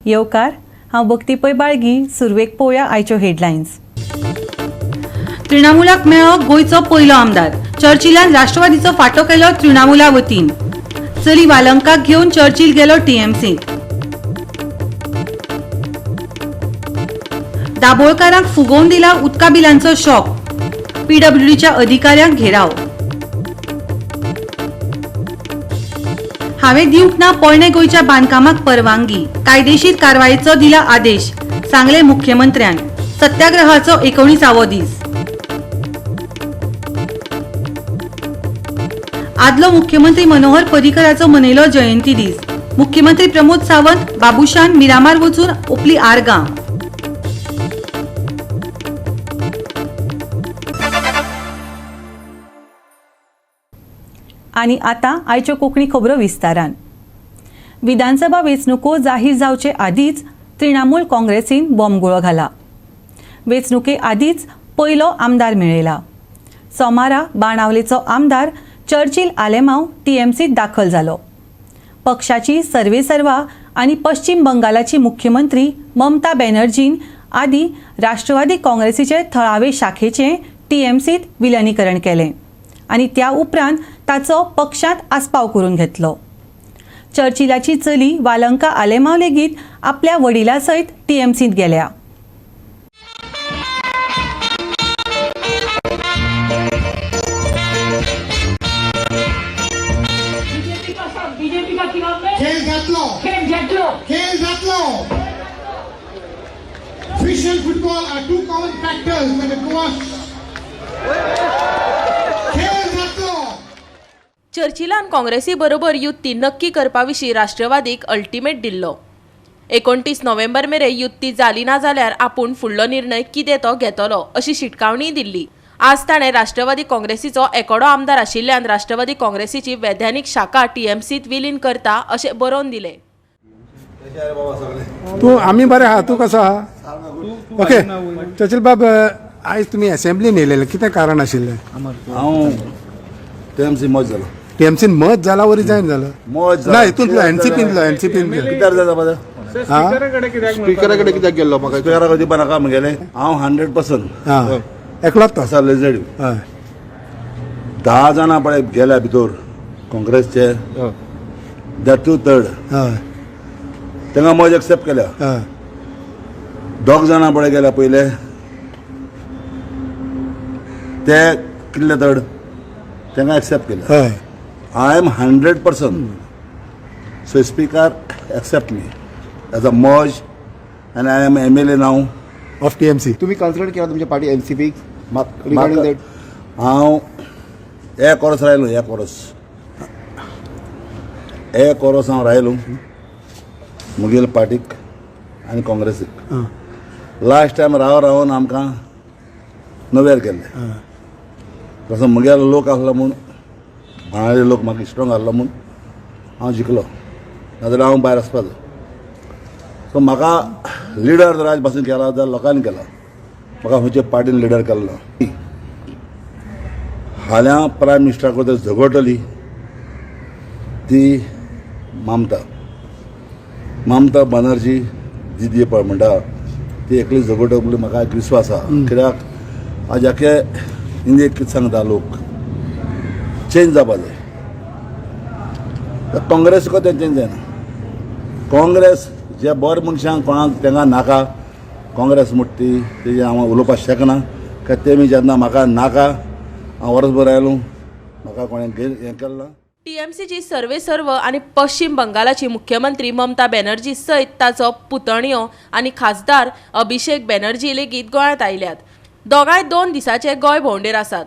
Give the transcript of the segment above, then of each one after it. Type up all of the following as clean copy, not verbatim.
येवकार. हांव भक्ती पै बाळगी. सुरवेक पळोवया आयच्यो हेडलायन्स. तृणमूलाक मेळ्ळो गोंयचो पयलो आमदार. चर्चिलान राष्ट्रवादीचो फाटो केलो तृणमूला वतीन. चली वालंकाक घेवन चर्चिल गेलो टीएमसींत. दाभोळकारांक फुगोवन दिला उदका बिलांचो शॉक. पीडब्ल्यूडीच्या अधिकाऱ्यांक घेराव. हांवें दिवंक ना पोरणे गोंयच्या बांदकामाक परवानगी. कायदेशीर कारवायेचो दिला आदेश, सांगले मुख्यमंत्र्यान. सत्याग्रहाचो 19वो दीस. आदलो मुख्यमंत्री मनोहर पर्रीकराचो मनयलो जयंती दीस. मुख्यमंत्री प्रमोद सावंत बाबुशान मिरामार वचून ओपली आर्गां. आनी आतां आयच्यो कोंकणी खबरो विस्तारान. विधानसभा वेंचणुको जाहीर जावचे आदींच तृणमूल काँग्रेसीन बॉम्बगुळो घाला. वेंचणुके आदींच पयलो आमदार मेळयला. सोमारा बाणावलेचो आमदार चर्चिल आलेमांव टीएमसीत दाखल जालो. पक्षाची सर्वेसर्वा आनी पश्चिम बंगालाची मुख्यमंत्री ममता बॅनर्जीन आदी राष्ट्रवादी काँग्रेसीचे थळावे शाखेचें टीएमसीत विलिनीकरण केलें आनी त्या उपरांत ताचो पक्षांत आस्पाव करून घेतलो. चर्चिलाची चली वालंका आलेमांव लेगीत आपल्या वडिला सयत टीएमसीत गेल्या. बीजेपी का सब बीजेपी का खिलाफ में खेल जातलो. खेल जातलो. खेल जातलो. Fish and football are two common factors when the Goa खेल जातलो. चर्चिलान काँग्रेसी बरोबर युती नक्की करपा विशीं राष्ट्रवादीक अल्टिमेट दिल्लो. 29 नोव्हेंबर मेरेन युती जाली ना जाल्यार आपूण फुडलो निर्णय कितें तो घेतलो अशी शिटकावणीय दिल्ली. आज ताणें राष्ट्रवादी काँग्रेसीचो एकोडो आमदार आशिल्ल्यान राष्ट्रवादी काँग्रेसीची वैधानीक शाखा टीएमसीत विलीन करता अशें बरोवन दिलें. तूं आमी बरें आहा, तूं कसो आहा? ओके चर्चिल बाब, आयज तुमी असेंब्लीन येयलेले, कितें कारण आशिल्लें? हांव टीएमसी मज जालो. टीएमसीन मत जाला वो रिजायन जालो? मज. ना, हितूंतलो एनसीपींतलो एनसीपीन. कित्याक जाता पळय. स्पिकरा कडेन कित्याक गेल्लो म्हाका? स्पिकरा दिवपा नाका म्हगेलें. हांव 100% आं, एकलोच तो. आसा लेजेड. हय. 10 जाणां पळय गेल्या भितर काँग्रेसचे, that to third. हय. तांकां मज एक्सेप्ट केल्या. हय. दोग जाणां पळय गेल्या पयले, ते कितले थर्ड, तांकां एक्सेप्ट केल्या. हय. I am 100%, so speaker accept me as a merge and I am MLA now. Of TMC. तुम्ही कन्सिडर केला तुमच्या पार्टी एनसीपी रिगार्डिंग that? हांव एक वर्स रायलो, एक वर्स, एक वर्स हांव रायलो म्हगेले पार्टीक आनी काँग्रेसीक. लास्ट टायम राव रावन आमकां नव्यार केल्ले. तसो म्हगेलो लोक आसलो म्हूण, बाणावले लोक म्हाका स्ट्रॉंग आहलो म्हूण हांव जिखलो, नाजाल्यार हांव भायर वचपाचो. सो म्हाका लिडर जर आयज पासून केला जाल्यार लोकांनी केला, म्हाका खंयच्या पार्टीन लिडर केलो ना. फाल्यां प्रायम मिनिस्टरा कडेन झगडटली ती ममता, ममता बनर्जी दिदी पळय म्हणटा ती एकली झगडटली म्हणून म्हाका एक विस्वास आहा. कित्याक आज आखे इंडियेक कितें सांगता, लोक चेंज जावपा जाय. तर काँग्रेस तें चेंज जायना. काँग्रेस जे बरे मनशांक कोणाक तांकां नाका काँग्रेस म्हणटा ती, तेजें हांव उलोवपाक शकना. कित्याक तेमी जेन्ना म्हाका नाका, हांव वर्सभर आयलो, म्हाका कोणें हें केलें ना. टीएमसीची सर्वेसर्व आनी पश्चिम बंगालाची मुख्यमंत्री ममता बॅनर्जी सयत ताचो पुतणयो आनी खासदार अभिषेक बॅनर्जी लेगीत गोंयांत आयल्यात. दोगांय 2 दिसाचे गोंय भोंवडेर आसात.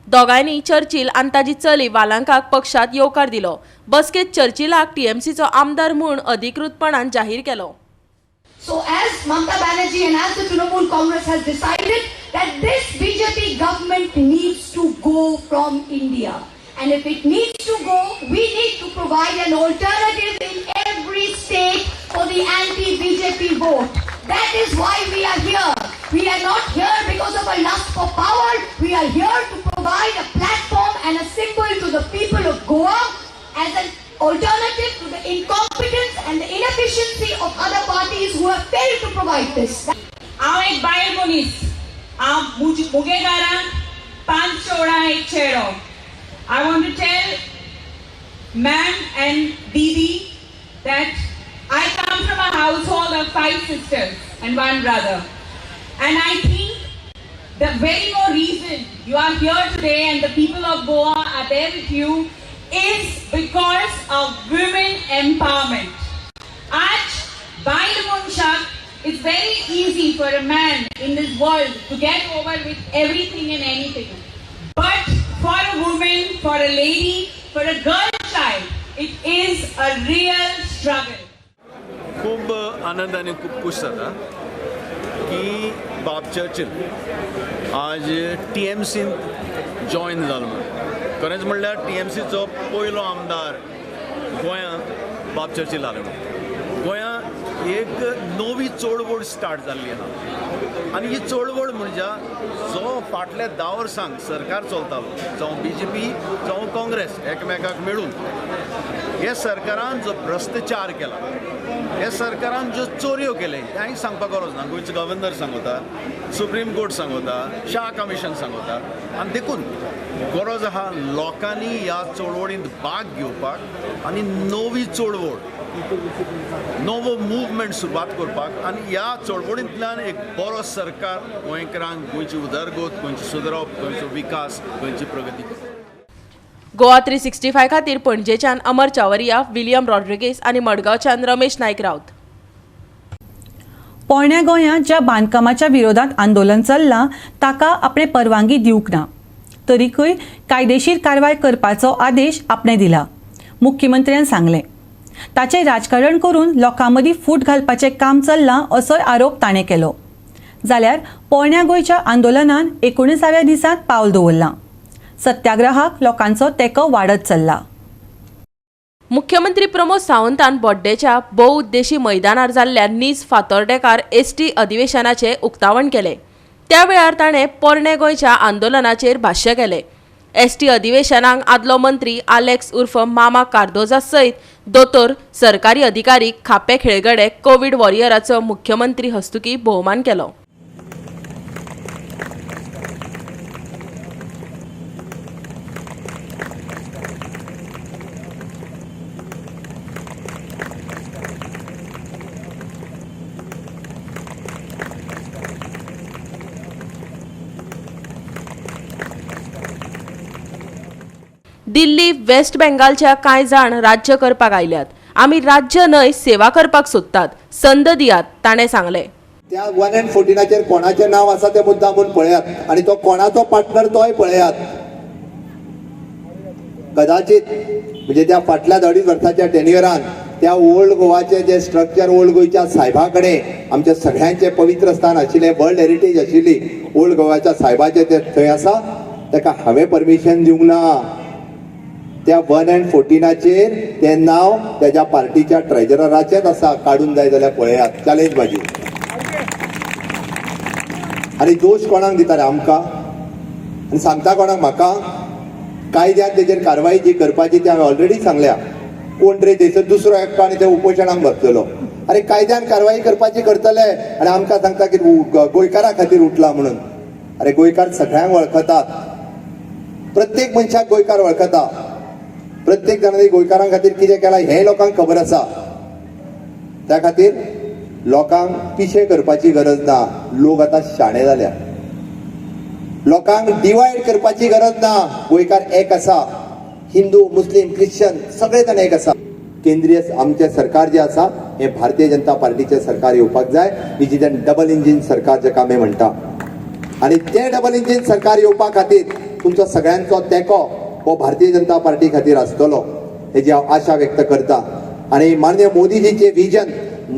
दोगांयनी चर्चिल आनी ताजी चली वालांकाक पक्षांत येवकार दिलो. बसकेंत चर्चिलाक टीएमसीचो आमदार म्हूण अधिकृतपणान जाहीर केलो. So as Mamata Banerjee and as the Trinamool Congress has decided that this BJP government needs to go from India. And if it needs to go, we need to provide an alternative in every state for the anti-BJP vote. That is why we are here. We are not here because of a lust for power. We are here to provide a platform and a symbol to the people of Goa as an alternative to the incompetence and the inefficiency of other parties. fight this. हांव एक बायल मनीस. हांव मुगे घरांत 5 चेडवां एक चेडो. I want to tell ma'am and didi that I come from a household of 5 sisters and 1 brother. And I think the very more reason you are here today and the people of Goa are there with you is because of women empowerment. Aaj, bail monshak, it's very easy for a man in this world to get over with everything and anything. But for a woman, for a lady, for a girl child, it is a real struggle. खूब आनंद आनी खूब खूश जाता की बाब Churchill आज T M scene join जालो म्हूण. खरेंच म्हणल्यार टी एम सीचो पयलो आमदार गोंयांत बाब चर्चिल आलो म्हूण. गोंयांत एक नवी चळवळ स्टार्ट जाल्ली आहा आनी ही चळवळ म्हणजे जो फाटल्या 10 वर्सांक सरकार चलतालो, जावं बी जे पी जावं काँग्रेस एकमेकाक मेळून हे सरकारान जो भ्रश्टाचार केला, हे सरकारान ज्यो चोरयो केले हें सांगपाक गरज ना. गोंयचो गव्हर्नर सांगता, सुप्रीम कोर्ट सांगता, शाह कमिशन सांगता. आनी देखून गरज आहा लोकांनी ह्या चळवळींत भाग घेवपाक आनी नवी चळवळ, नवो मुवमेंट सुरवात करपाक आनी ह्या चळवळींतल्यान एक बरो सरकार गोंयकारांक गोंयची उदरगत, गोंयची सुदरप, गोंयचो विकास, गोंयची प्रगती. गोवा 365 खातीर पणजेच्यान अमर चावरिया, विलियम रॉड्रिगेस आनी मडगांवच्यान रमेश नायक राऊत. पोरण्या गोंयांत ज्या बांदकामाच्या विरोधात आंदोलन चल्लां ताका आपणे परवानगी दिवंक ना, तरीकय कायदेशीर कारवाय करपाचो आदेश आपणे दिला, मुख्यमंत्र्यान सांगलें. ताचें राजकारण करून लोकां मदीं फूट घालपाचें काम चल्लां असोय आरोप ताणें केलो. जाल्यार पोरण्या गोंयच्या आंदोलनान 19व्या दिसांत पावल दवरलां. सत्याग्रहाक लोकांचो तेंको वाडत चल्ला. मुख्यमंत्री प्रमोद सावंतान बोड्डेच्या भोवउद्देशी मैदानार जाल्ल्या नीज फातोर्डेकार एसटी अधिवेशनाचें उक्तावण केलें. त्या वेळार ताणें पोरणे गोंयच्या आंदोलनाचेर भाश्य केलें. एसटी अधिवेशनाक आदलो मंत्री आलेक्स उर्फ मामा कार्दोजा सयत दोतोर, सरकारी अधिकारी, खापे खेळगडे, कोवीड वॉरियराचो मुख्यमंत्री हस्तुकी भोवमान केलो. दिल्ली, वेस्ट बेंगालच्या कांय जाण राज्य करपाक आयल्यात. आमी राज्य न्हय, सेवा करपाक सोदतात, संद दियात, ताणें सांगलें. त्या 1 and 14 कोणाचें नांव आसा तें मुद्दामून पळयात आनी तो कोणाचो पार्टनर तोय पळयात. कदाचित म्हणजे त्या फाटल्या 2.5 वर्साच्या टेन्युअरान त्या ओल्ड गोवाचें जें स्ट्रक्चर ओल्ड गोंयच्या सायबा कडेन आमच्या सगळ्यांचें पवित्र स्थान आशिल्लें, वर्ल्ड हेरिटेज आशिल्ली ओल्ड गोवाच्या सायबाचें तें थंय आसा, ताका हांवें परमिशन दिवंक ना. त्या 1 and 14 तें नांव तेज्या पार्टीच्या ट्रेजरराचेंच आसा, काडून जाय जाल्यार पळयात. चॅलेंज बाजी. आनी दोश कोणाक दिता रे? आमकां. आनी सांगता कोणाक? म्हाका. कायद्यान तेजेर कारवाई जी करपाची ती हांवें ऑलरेडी सांगल्या. कोण रे थंयसर दुसरो एकटो आनी ते उपोशणाक बसतलो. अरे कायद्यान कारवाई करपाची करतले आनी आमकां सांगता की गोंयकारा खातीर उठला म्हणून. अरे गोंयकार सगळ्यांक वळखतात, प्रत्येक मनशाक गोंयकार वळखता, प्रत्येक जाणांनी गोंयकारां खातीर कितें केलां हें लोकांक खबर आसा. त्या खातीर लोकांक पिशें करपाची गरज ना. लोक आतां शाणे जाल्या, लोकांक डिवायड करपाची गरज ना. गोंयकार एक आसा, हिंदू, मुस्लीम, क्रिश्चन सगळे जाण एक आसा. केंद्रीय आमचें सरकार जें आसा हें भारतीय जनता पार्टीचें सरकार येवपाक जाय, which is an double engine सरकार जेका आमी म्हणटा. आनी तें डबल इंजीन सरकार येवपा खातीर तुमचो सगळ्यांचो तेंको हो भारतीय जनता पार्टी खातीर आसतलो हेजी हांव आशा व्यक्त करता. आनी माननीय मोदीजीचें विजन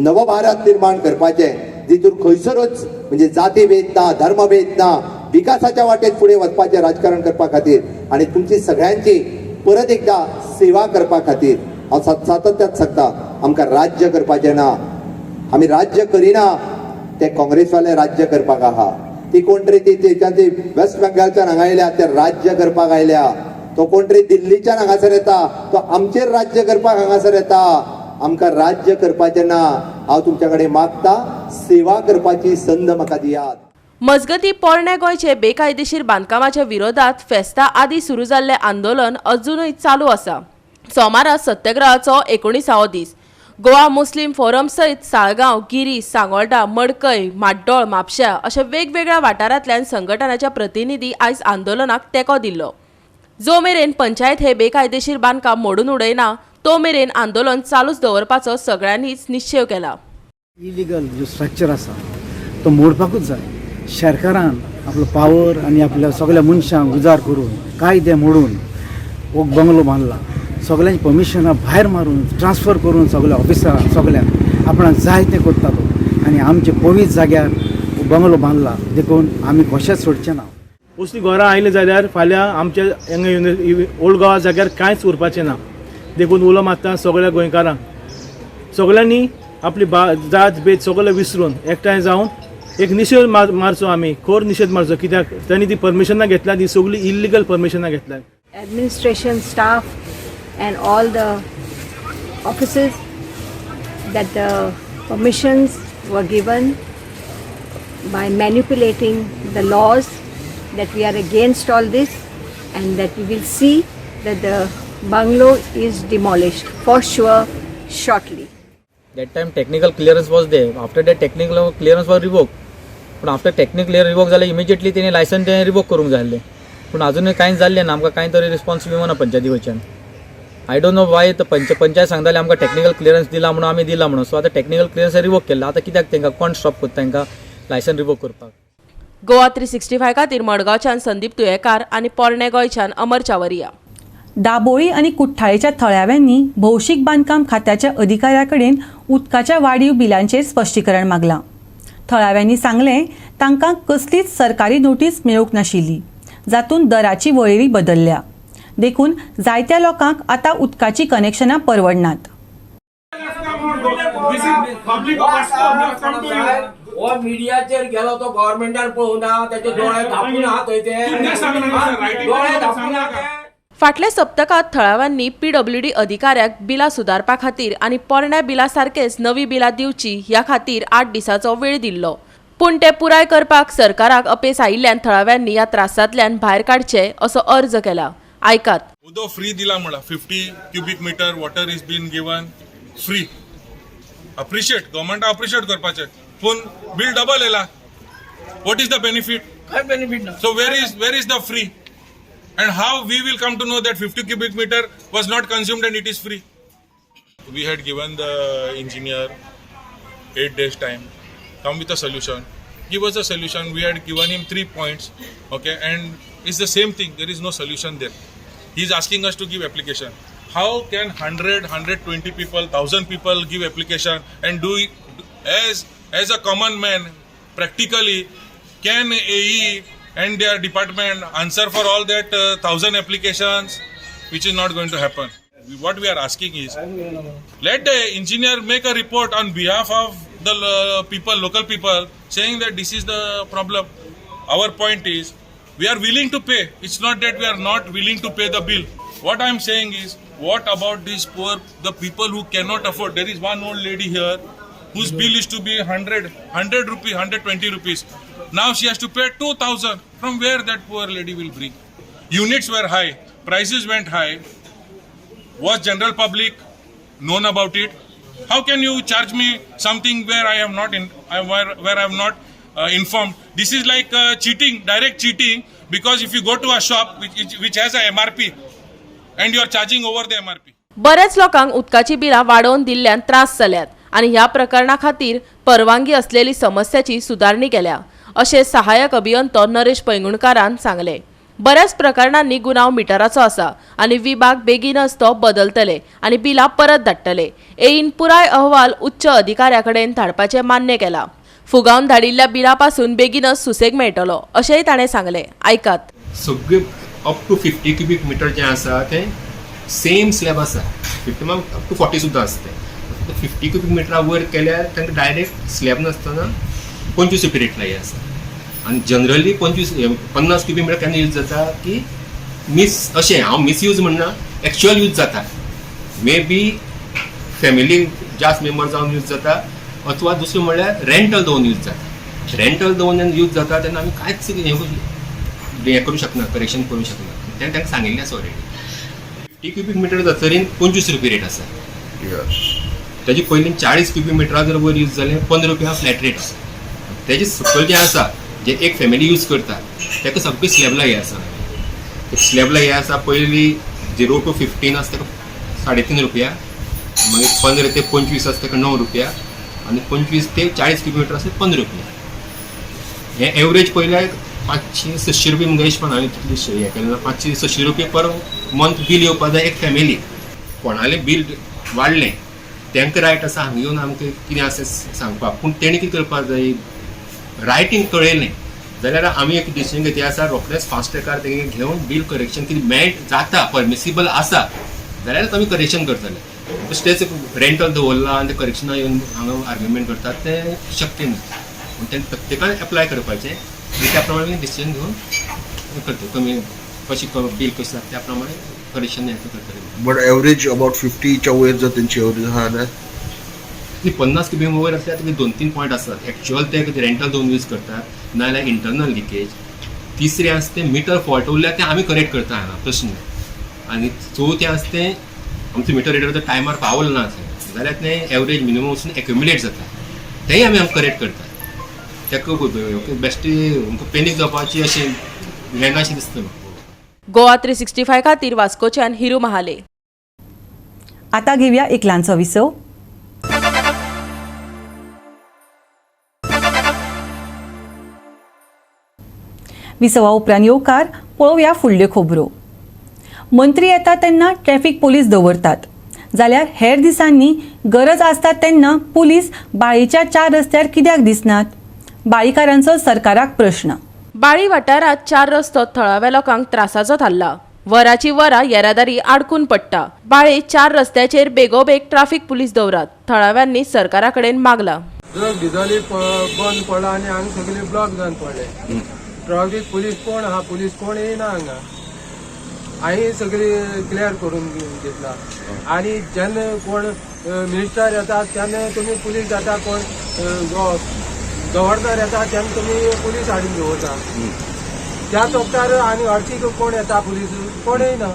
नवभारत निर्माण करपाचें, जितून खंयसरूच म्हणजे जातीभेद ना, धर्मभेद ना, विकासाच्या वाटेत फुडें वचपाचें राजकारण करपा खातीर आनी तुमची सगळ्यांची परत एकदा सेवा करपा खातीर हांव सातत्यान सांगता, आमकां राज्य करपाचें ना. आमी राज्य करिना, ते काँग्रेसवाले राज्य करपाक आहा. ती कोण तरी ती तेच्यान ती वेस्ट बेंगालच्यान हांगा आयल्या, ते राज्य करपाक आयल्या. तो कोण तरी दिल्लीच्यान हांगासर येता, तो आमचेर राज्य करपाक हांगासर येता. आमकां राज्य करपाचें ना. हांव तुमच्या कडेन मागता, सेवा करपाची संद म्हाका दियात. मजगती पोरण्या गोंयचे बेकायदेशीर बांदकामाच्या विरोधात फेस्ता आदी सुरू जाल्लें आंदोलन अजुनूय चालू आसा. सोमारा सत्याग्रहाचो 19वो दीस. गोवा मुस्लीम फोरम सयत साळगांव, गिरी, सांगोल्डा, मडकय, म्हाड्डोळ, म्हापश्या अशा वेगवेगळ्या वाठारांतल्यान संघटनाच्या प्रतिनिधी आयज आंदोलनाक तेंको दिल्लो. जो मेरेन पंचायत हे बेकायदेशीर बांदकाम मोडून उडयना तो मेरेन आंदोलन चालूच दवरपाचो सगळ्यांनीच निश्चेव केला. इलिगल जो स्ट्रक्चर आसा तो मोडपाकूच जाय. सरकारान आपलो पावर आनी आपल्या सगळ्या मनशांक उजार करून कायदे मोडून हो बंगलो बांदला. सगळ्यांची परमिशनां भायर मारून ट्रान्सफर करून सगळ्या ऑफिसरांक सगळ्यांक आपणाक जाय तें करता तो आनी आमचे पवित्र जाग्यार बंगलो बांदला, देखून आमी कशेंच सोडचे ना. उसली घरां आयलीं जाल्यार फाल्यां आमच्या हांगा ओल्ड गोवा जाग्यार कांयच उरपाचें ना. देखून उलो मारता सगळ्या गोंयकारांक, सगळ्यांनी आपली जात भेद सगळें विसरून एकठांय जावन एक निशेध मारचो, आमी खर निशेध मारचो. कित्याक तांणी ती परमिशनां घेतल्या, ती सगळीं इल्लिगल परमिशनां घेतल्या. Administration staff and all the offices that the permissions were given by manipulating the laws, that we are against all this and that we will see that the bungalow is demolished for sure shortly. That time technical clearance was there. After that technical clearance was revoked. पूण after technical clear revoke जालें immediately तेणी license तें revoke करूंक जाय आसलें. पूण अजुनूय कांयच जाल्लें ना. आमकां कांय तरी रिस्पॉन्स मेळना पंचायती कडच्यान. I don't know Y panchayat सांगताले आमकां टेक्निकल क्लियरन्स दिला म्हणून, आमी दिला म्हणून. सो आतां टेक्निकल क्लियरन्स रिवोक केल्लो, आतां कित्याक तांकां कोण स्टॉप करता तांकां लायसन रिवोक करपाक? गोवा 365 खातीर मडगांवच्यान संदीप तुयेकार आनी पोरणे गोंयच्यान अमर चावरिया. दाबोळी आनी कुठ्ठाळेच्या थळाव्यांनी भौशीक बांदकाम खात्याच्या अधिकाऱ्या कडेन उदकाच्या वाडीव बिलांचेर स्पश्टीकरण मागलां. थळाव्यांनी सांगलें, तांकां कसलीच सरकारी नोटीस मेळूंक नाशिल्ली, जातूंत दराची वळेरी बदलल्या. देखून जायत्या लोकांक आतां उदकाचीं कनेक्शनां परवडनात. हो मिडियाचेर गेलो तो गव्हर्मेंटान पळोवना, तेचे दोळे धापून आहा थंय, ते दोळे धापून आहा. फाटल्या सप्तकांत थळाव्यांनी पीडब्ल्यूडी अधिकाऱ्याक बिलां सुदारपा खातीर आनी पोरण्या बिलां सारकेच नवी बिलां दिवची ह्या खातीर 8 दिसांचो वेळ दिल्लो. पूण ते पुराय करपाक सरकाराक अपेस आयिल्ल्यान थळाव्यांनी ह्या त्रासांतल्यान भायर काडचे असो अर्ज केला. आयकात. उदो फ्री दिला म्हणा, 50 cubic meter water is been given free. Appreciate गव्हर्मेंटा, appreciate करपाचें, पूण बील डबल येला. What is the benefit? काय बेनिफीट ना. So where is the free and how we will come to know that 50 cubic meter was not consumed and it is free? We had given the engineer 8 days time, come with a solution. Give us a solution. We had given him three points, okay, and it's the same thing. There is no solution there. He is asking us to give application. How can 100, 120 people, 1000 people give application and do it as a common man? Practically, can AE and their department answer for all that 1000 applications? Which is not going to happen. What we are asking is, let the engineer make a report on behalf of the people, local people, saying that this is the problem. Our point is, we are willing to pay. It's not that we are not willing to pay the bill. What I am saying is, what about these poor, the people who cannot afford? There is one old lady here whose bill is to be 100, 100 rupee, 120 rupees. Now she has to pay 2000. From where that poor lady will bring? Units were high, prices went high. Was general public known about it? How can you charge me something where I am not in, where I am not informed? This is like cheating, direct cheating. Because if you go to a shop which has a MRP, and you are charging over the MRP. बऱ्याच लोकांक उदकाची बिलां वाडोवन दिल्ल्यान त्रास जाल्यात आनी ह्या प्रकरणा खातीर परवानगी असलेली समस्याची सुदारणी केल्या अशें सहाय्यक अभियंतो नरेश पैंगुणकारान सांगलें. बऱ्याच प्रकरणांनी गुन्यांव मिटराचो आसा आनी विभाग बेगीनच तो बदलतले आनी बिलां परत धाडटले. एईन पुराय अहवाल उच्च अधिकाऱ्या कडेन धाडपाचें मान्य केलां. फुगावन धाडिल्ल्या बिलां पासून बेगीनच सुसेग मेळटलो अशेंय ताणें सांगलें. आयकात. सगळे up to 50 cubic meter जें आसा तें सेम स्लॅब आसा. 50 अप टू 40 सुद्दां आसा. तें 50 क्युबीक मिटरा वयर केल्यार तांकां डायरेक्ट स्लॅब नासतना 25 रुपया रेट लाय आसा. आनी जनरली 25 50 क्युबीक मिटर केन्ना यूज जाता की मिस अशें हांव मिसयूज म्हणना, एक्चुअल यूज जाता. मे बी फॅमिली जास्त मेंबर जावन यूज जाता. अथवा दुसरें म्हणल्यार रेंटल दवरून यूज जाता. रेंटल दवरून जेन्ना यूज जाता तेन्ना आमी कांयच हें करूं शकना, करेक्शन करूं शकना. तें तांकां सांगिल्लें आसा ऑलरेडी. 50 क्युबीक मिटर जातरीन 25 रुपया रेट आसा. ताजे पयलीं 40 क्युबीक मिटरा जर वयर यूज जालें 15 रुपया फ्लॅट रेट आसा. तेजे सकयल जें आसा जे एक फॅमिली यूज करता ताका सगळें स्लॅब लाय आसा. स्लॅब लाय आसा पयलीं 0 to 15 आसा ताका 3.5 रुपया, मागीर 15 ते 25 आसा ताका 9 रुपया आनी 25 ते 40 क्युबीक मिटर आसा 15 रुपया. हें एवरेज पयल्यार 500-600 रुपया मुगे हिशोबान हांवें तितली हें केलें ना. 500-600 रुपया पर मंथ बील येवपा जाय एक फॅमिली. कोणालें बील वाडलें तांकां रायट आसा हांगा येवन आमकां कितें आसा सांगपाक, पूण तेणी कितें करपाक जाय रायटींग कळयलें जाल्यार आमी एक डिसिजन घेतलें आसा रोखडेंच फास्ट ट्रॅकार तेंगे घेवन बील करेक्शन कितें मेळट जाता परमिसिबल आसा जाल्यारच आमी करेक्शन करतले. बेश्टेच रेंटल दवरलां आनी ते करेक्शना येवन हांगा आर्ग्युमेंट करतात तें शक्य न्हू. पूण तें प्रत्येकान एप्लाय करपाचें आनी त्या प्रमाणे डिसिजन घेवन करतले. कमी कशी बील कशें जाता त्या प्रमाणे करेक्शन हें करतले. बट एवरेज अबाउट 50च्या वयर जर तेंची एवरेज आहा जाल्यार 50 क्युबीक वयर आसल्यार तुमी 2-3 पॉयंट आसात एक्चुअल ते रेंटल दवरून यूज करतात नाजाल्यार इंटरनल लिकेज. तिसरें आसा तें मिटर फॉल्ट उरल्यार तें आमी करेक्ट करता हांगा प्रश्न. आनी चवथें आसा तें आमचो मिटर रिडर जर टायमार पावल ना जाल्यार तें एवरेज मिनिमम वचून एक्युमुलेट जाता तेंय आमी करेक्ट करता. ताका बेश्टें आमकां पेनीक जावपाची अशें हें ना अशें दिसता म्हाका. गोवा 365 खातीर वास्कोच्यान हिरू महाले. आता घेऊया एक ल्हानसो विसव. विसवा उपरांत येवकार पळोवया फुडल्यो खबरो. मंत्री येता तेन्ना ट्रॅफिक पोलीस दवरतात जाल्यार हेर दिसांनी गरज आसता तेन्ना पुलीस बाळीच्या 4 रस्त्यार कित्याक दिसनात? बाळीकारांचो सरकाराक प्रश्न. बाळी वाठारांत 4 रस्तो थळाव्या लोकांक त्रासाचो थारला. वराची वरां येरादारी आडकून पडटा. बाळे 4 रस्त्याचेर बेगोबेग ट्राफिक पुलीस दवरात, थळाव्यांनी सरकारा कडेन मागला. डिजली बंद पडला आनी हांगा सगळे ब्लॉक जावन पडले. ट्राफिक पुलीस कोण आहा, पुलीस कोण येयना हांगा. हांवें सगळी क्लियर करून घेतला आनी जेन्ना कोण मिनिस्टर येता तेन्ना तुमी पुलीस जाता, कोण गव्हर्नर येता तेन्ना तुमी पुलीस हाडून दवरता. त्या वक्तार आनी हरशीं कोण येता पुलीस कोण येयना.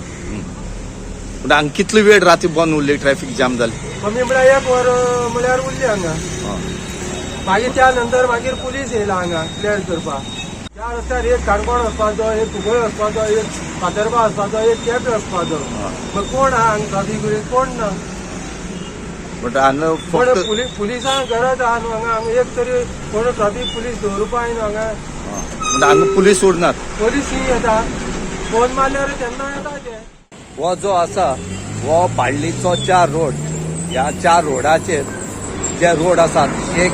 पूण हांगा कितलो वेळ राती बंद उरली ट्रॅफिक जाम जाली? कमी म्हळ्यार 1 वर म्हळ्यार उरली हांगा. मागीर त्या नंतर मागीर पुलीस येयला हांगा क्लियर करपाक. त्या रस्त्यार एक काणकोण वचपाचो, एक कुंकळे वचपाचो, एक फातर्पा वचपाचो, एक केपें वचपाचो. मग कोण आहा हांगा ट्राफिक पुलीस कोण ना. बट हांगा कोण पुलिसांक गरज आहा न्हू हांगा. हांगा एक तरी कोण ट्राफिक पुलीस दवरुपा न्हू हांगा. पूण हांगा पुलीस उरनात. पुलीस येता फोन मारल्यार तेन्ना येता ते. हो जो आसा हो पाडलीचो 4 रोड. ह्या 4 रोडाचेर जे रोड आसात एक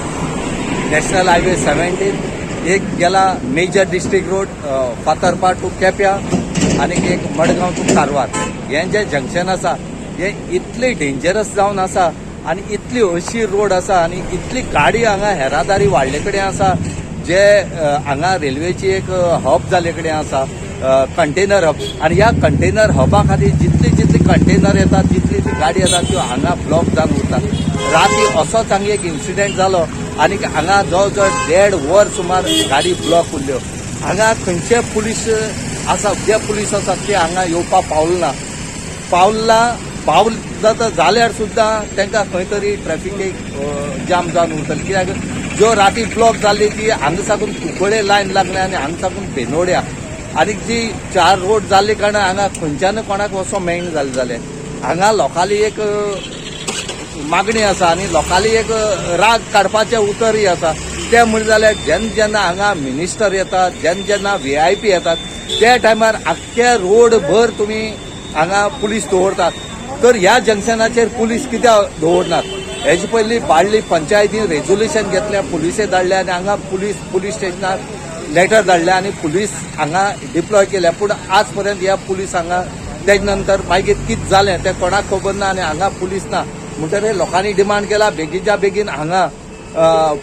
नॅशनल हायवे 17, एक गेला major district road Fatorpa to केप्या आनी एक मडगांव टू कारवार. हें जें जंक्शन आसा हें इतलें डेंजरस जावन आसा आनी इतली अशी रोड आसा आनी इतली गाडी हांगा येरादारी वाडले कडेन आसा. जे हांगा रेल्वेची एक हब जाल्ले कडेन आसा कंटेनर हब आनी ह्या कंटेनर हबा खातीर जितली जितली कंटेनर येतात जितली ती गाडी येतात त्यो हांगा ब्लॉक जावन उरतात. राती असोच हांगा एक इन्सिडेंट जालो आनी हांगा जवळ जवळ 1.5 वर सुमार गाडी ब्लॉक उरल्यो. हांगा खंयचे पुलीस आसा जे पुलीस आसात ते हांगा येवपाक पावले ना. पावल जाता जाल्यार सुद्दां तांकां खंय तरी ट्रॅफिकेक जाम जावन उरतलें. कित्याक ज्यो राती ब्लॉक जाल्ली ती हांगा साकून कुंकळे लायन लागले आनी हांगा साकून बेनोड्या आनी जी 4 रोड जाल्ले कारणान हांगा खंयच्यान कोणाक वचोंक मेळना जालें जालें. हांगा लोकांली एक मागणी आसा आनी लोकांली एक राग काडपाचें उतरय आसा. तें म्हणलें जाल्यार जेन्ना जेन्ना हांगा मिनिस्टर येतात जेन्ना जेन्ना VIP येतात त्या टायमार आख्खे रोड भर तुमी हांगा पुलीस दवरतात. तर ह्या जंक्शनाचेर पुलीस कित्याक दवरनात? हेजे पयलीं बाळ्ळी पंचायतीन रेजोल्युशन घेतलें, पुलिसे धाडले आनी हांगा पुलीस स्टेशनार लेटर धाडले आनी पुलीस हांगा डिप्लॉय केल्या. पूण आज पर्यंत ह्या पुलीस हांगा तेज नंतर मागीर कितें जालें तें कोणाक खबर ना आनी हांगा पुलीस ना. म्हणटकीर लोकांनी डिमांड केला बेगीनच्या बेगीन हांगा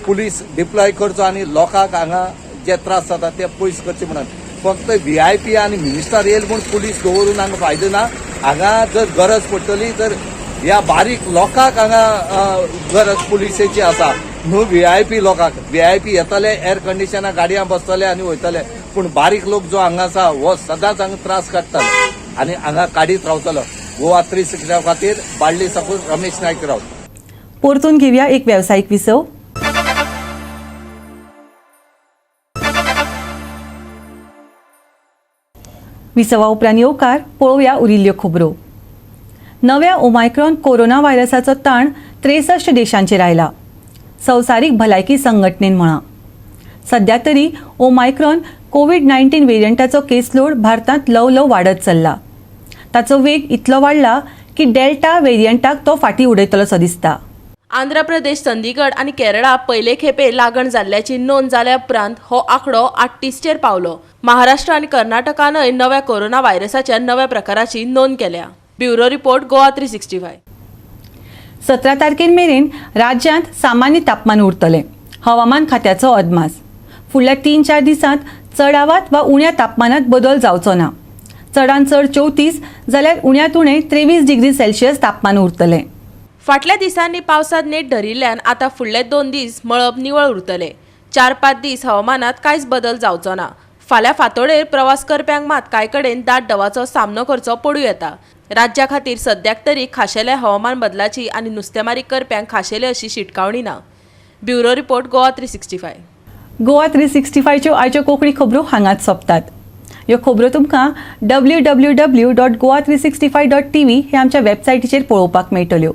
पुलीस डिप्लॉय करचो आनी लोकांक हांगा जे त्रास जाता ते पयस करचे म्हणून. फक्त VIP आनी मिनिस्टर येयल म्हूण पुलीस दवरून हांगा फायदो ना. हांगा जर गरज पडटली तर ह्या बारीक लोकांक हांगा गरज पुलिसेची आसा. न्हू व्हीआयपी लोकांक. व्हीआयपी येतले, एअर कंडिशना गाडयां बसतले आनी वयतले, पूण बारीक लोक जो हांगा आसा हो सदांच हांगा त्रास काडटलो आनी हांगा काडीत रावतलो. गोवा 365 खातीर बाळ्ळी साकून रमेश नायक रावत. परतून घेवया एक वेवसायीक विसव. विसवा उपरांत येवकार पळोवया उरिल्ल्यो खबरो. नव्या ओमायक्रॉन कोरोना व्हायरसाचो ताण 63 देशांचेर आयला, संवसारीक भलायकी संघटनेन म्हळां. सध्या तरी ओमायक्रॉन कोवीड-19 वेरियंटाचो केसलोड भारतांत ल्हव ल्हव वाडत चल्ला. ताचो वेग इतलो वाडला की डेल्टा वेरियंटाक तो फाटीं उडयतलोसो दिसता. आंध्र प्रदेश, चंदीगड आनी केरळा पयले खेपे लागण जाल्ल्याची नोंद जाल्या उपरांत हो आंकडो 38चेर पावलो. महाराष्ट्र आनी कर्नाटकानय नव्या कोरोना व्हायरसाच्या नव्या प्रकाराची नोंद केल्या. Bureau report, Goa 365. 17 तारखेर मेरेन राज्यांत सामान्य तापमान उरतलें, हवामान खात्याचो अदमास. फुडल्या 3-4 दिसांत चडावात वा उण्या तापमानात बदल जावचो ना. चडांत चड 34 जाल्यार उण्यांत उणें 23 डिग्री सेल्सियस तापमान उरतलें. फाटल्या दिसांनी पावसात नेट धरिल्ल्यान आतां फुडले 2 दीस मळब निवळ उरतले. 4-5 दीस हवामानात कांयच बदल जावचो ना. फाल्यां फांतोडेर प्रवास करप्यांक मात कांय कडेन दाट दवाचो सामनो करचो पडूं येता. राज्या खातीर सद्याक तरी खाशेल्या हवामान बदलाची आनी नुस्तेमारी करप्यांक खाशेली अशी शिटकावणी ना. Bureau report, Goa 365. Goa 365च्यो आयच्यो कोंकणी खबरो हांगाच सोंपतात. ह्यो खबरो तुमकां www.goa365.tv हे आमच्या वेबसायटीचेर पळोवपाक मेळटल्यो.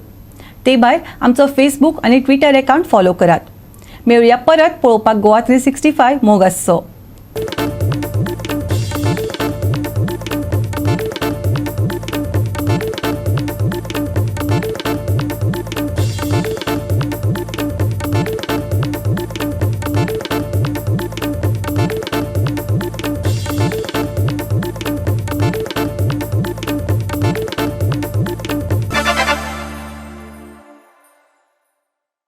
ते भायर आमचो फेसबूक आनी ट्विटर एकावंट फॉलो करात. मेळुया परत पळोवपाक गोवा 365. मोग आसचो.